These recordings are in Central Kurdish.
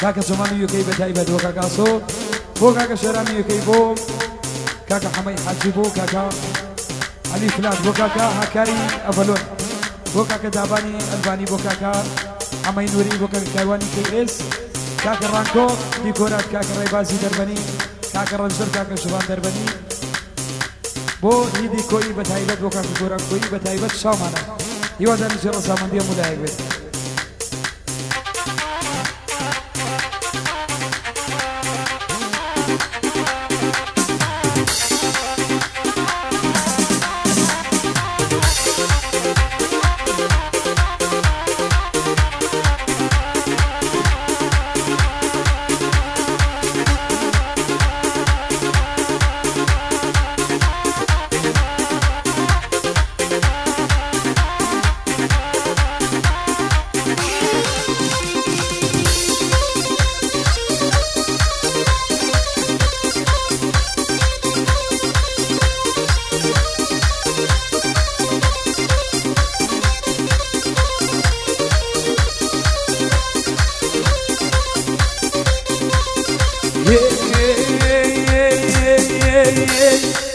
کاکە جەمالی یوکەی بە تایبەت بۆ کاکە ئاسۆ بۆ کاکە شێرانی یوکەی بۆ کاکە حەمەی حاجی بۆ کاکە عەلی فلات بۆ کاکە هاکاری ئەڤەلۆن بۆ کاکە دابانی ئەلبانی بۆ کاکە حەمەی نوری بۆ کاکە کاروانی کەی ئێس کاکە ڕانکۆ دیکۆرات کاکە ڕێبازی دەربەنی کاکە ڕەنجدەر کاکە ژوان دەربەنی بۆ هیدی کۆیی بە تایبەت بۆ کاکە گۆران کۆیی بە تایبەت شاومانە هیوادارین جێ ڕەزامەندی هەموو لایەک بێت.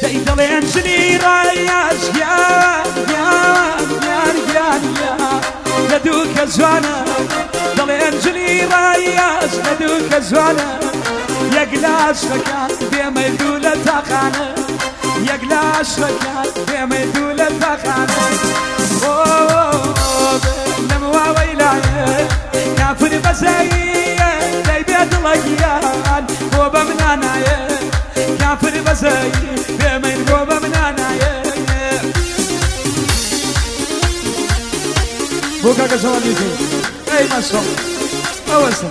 دەی دەڵێن ژنی ڕایاش گیان گیان گیان گیان گیان لە دوو کە جوانە دەڵێن ژنی ڕایاش لە دوو کە جوانە یەک لاشەکان بێمەی دوو لە تاقانە یەک لاشەکان بێمەی دوو لە تاقانە لەم واوەیلایە کافر بەزەیە دەی بێ دڵە گیان بۆ بە منانایە کافر بەزەی بێمەین بۆ بە منانایە بۆ کاکە جەوان یوکەی ئەی ماشاءاللە ئەوەسە.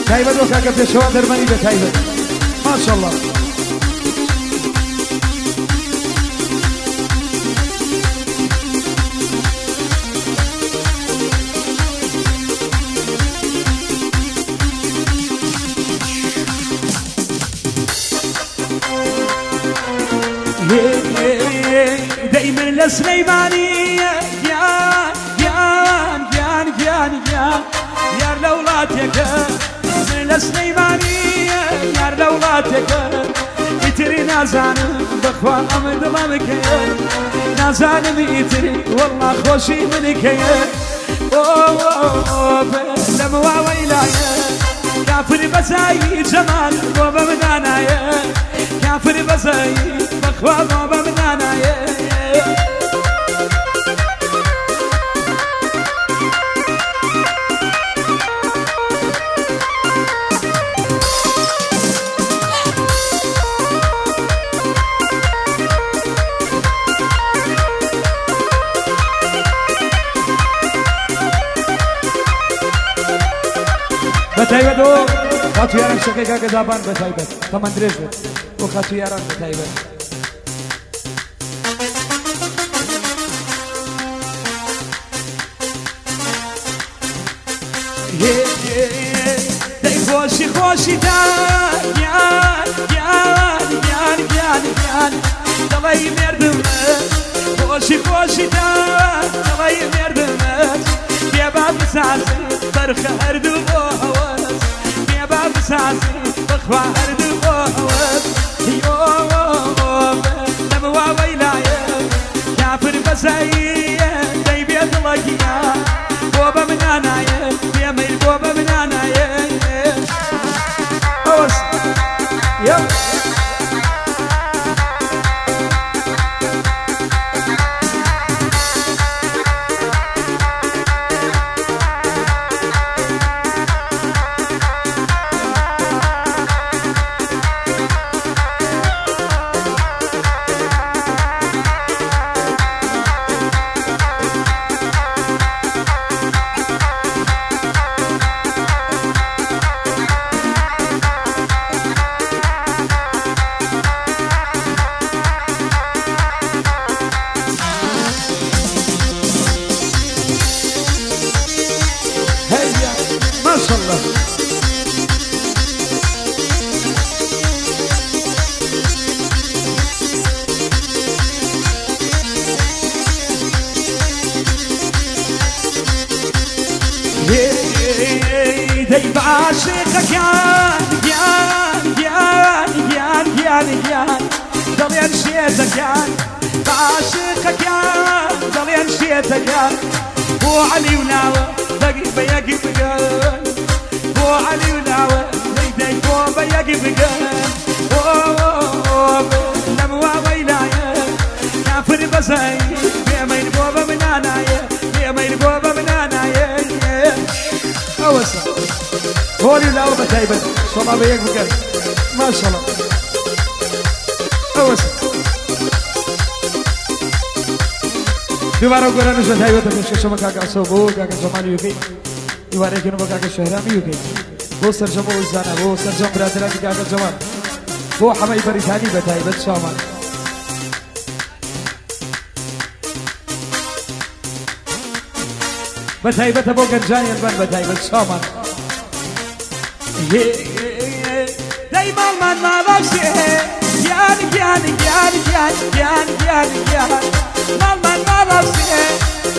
تایبەت بۆ کاکە پێشەوا دەرمانی بە تایبەت ماشاءاللە. دەی من لە سلەیمانیە گیان گیان گیان گیان گیان یار لە وڵاتێکە من لە سلەیمانیە یار لە وڵاتێکە ئیتری نازانم بەخوا ئەم دڵم کەیە نازانم ئیتری وەڵا خۆشی من کەیە لەم واوەیلایە کافر بەزایی جەمال بۆ بە منانایە کافر بەزایی بەخوا بۆ بە منانایە. بە تایبەت بۆ خاتوو یاران شەکەی کاکە دابان بە تایبەت تەمەن درێژ بێت بۆ خاتوو یاران بە تایبەت. دەی خۆشی خۆشی دا گیان گیان گیان گیان گیان دەڵێی مێردمە خۆشی خۆشی دا دەڵێی مێردمە بێ با بسازی بەرخە هەردوو بۆ هەوەس بێ با بسازی بەخوا هەردوو بۆ هەوەس یۆ لەم واوەیلایە کافر بەزەیە دەی بێ دڵە گیان بۆ بە منانایە بێ مەیل بۆ بە منانایە ئەوەس یە. دەی بە عاشقەکان گیان گیان گیان گیان گیان دەڵێن شێتەکان بە عاشقەکان دەڵێن شێتەکان بۆ عەلی و لاوە بەگی بە یەکی بگەن بۆ عەلی و لاوە دەی دەی بۆ بە یەکی بگەن بۆ لەم واوەیلایە کافر بەزای بێمەیل بۆ بە منانایە بێمەیل بۆ بە منانایە ئەوەسە هۆلی لاوە بە تایبەت شەڵا بە یەک بکەن ماشەڵا ئەوەسە دووبارە گۆرانیش بە تایبەتە پێشکەشە بە کاکە ئاسۆ بۆ کاکە جەمالی یوکەی دیوارێکن بۆ کاکە شەهرامی یوکەی بۆ سەرجەم و زانا بۆ سەرجەم برادرانی کاکە جەمال بۆ حەمەی بەریتانی بە تایبەت چاوان بە تایبەتە بۆ گەنجانی ئەلبان بە تایبەت چاوان دەی ماڵمان ماڵاشێ گیان گیان گیان گیان گیان گیان گیان ماڵمان ماڵاشێ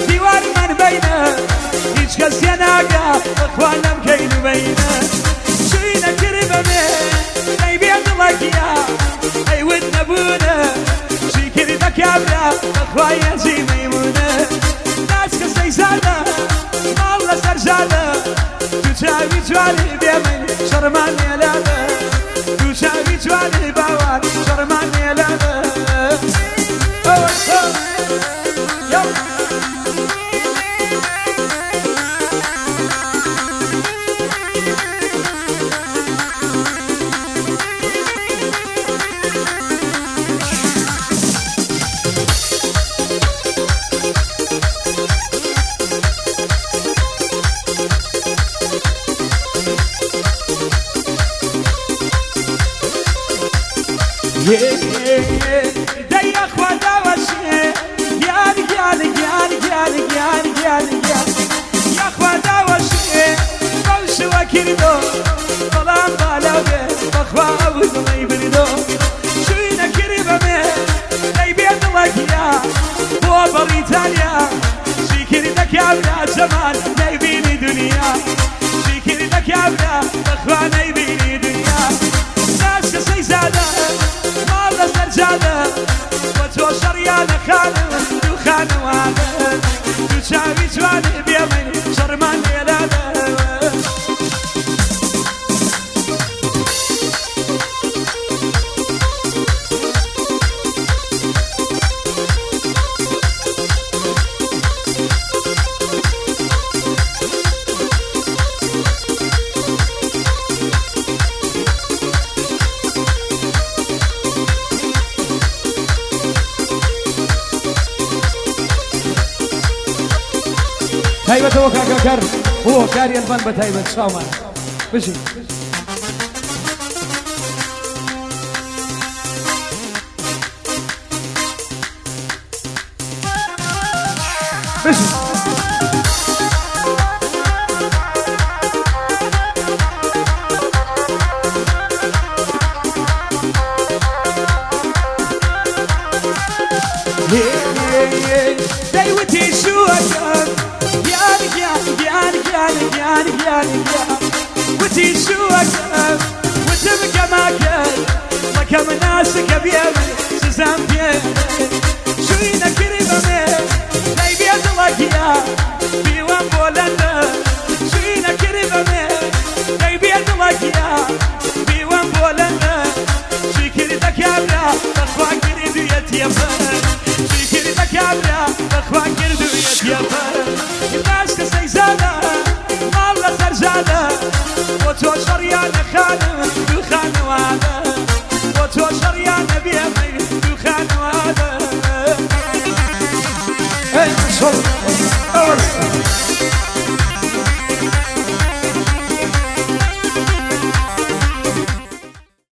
دیوارمان بینە هیچ کەس ناگا بەخوا لەم کەین و بینە چوینە کرد بەمێ دەی بێ دڵەکیا ئەیوت نەبوونە چی کردە کابرا بەخوا یەجی مەیمونە ناس کەسەی زانە ماڵ لەسەر ژانە دوو چاوی جوانی بێمن شەڕمان لێلانە دوو چاوی جوانی باوان شەڕمان لێلانە ئەوەسە یاڵا. دەی یاخوا داوەشێ گیان گیان گیان گیان گیان گیان گیان یاخوا داوەشێ بەو شوە کردۆ بەڵام بالا بێ بەخوا ئەو دڵەی بردۆ شووی نەکردی بەمێ دەی بێ دڵەکیا بۆ بەڕیتانیا چی کردە کابرا جەمال نەیبینی دنیا چی کردە کابرا بەخوا نەیبینی دنیا ناس کەسەی زادە ماڵ لەسەر جادە بۆ تۆ شەڕیانە خانم دوو خانەوادە دوو چاوی جوانی بێمن شەڕمان لێلادە. تایبەتەوە کاکەکەر بۆ کاری ئەلبان بە تایبەت چاومان بژی. بژی. دەیوتی شووەکەم گیان گیان گیان گیان گیان گیان گیان وتی شووەکەم وتم کەماکەر بەکەم ناسکە بێمن سزام پێ شووی نەکردی بەمێ دەی بێ دڵەکیا بیوەم بۆ لەندەن شووی نەکردی بەمێ دەی بێ دڵەکیا بیوەم بۆ لەندەن چی کردە کابرا بەخوا کردویەتیە فەر چی کردە کابرا بەخوا کردویەتیە فەر باش کەسەی زانە ماڵ لەسەر ژانە بۆ تۆ شەڕیانە خانم دوو خانەوادە بۆ تۆ شەڕیانە بێمەی دوو خانەوادە. ئەی شەڕ.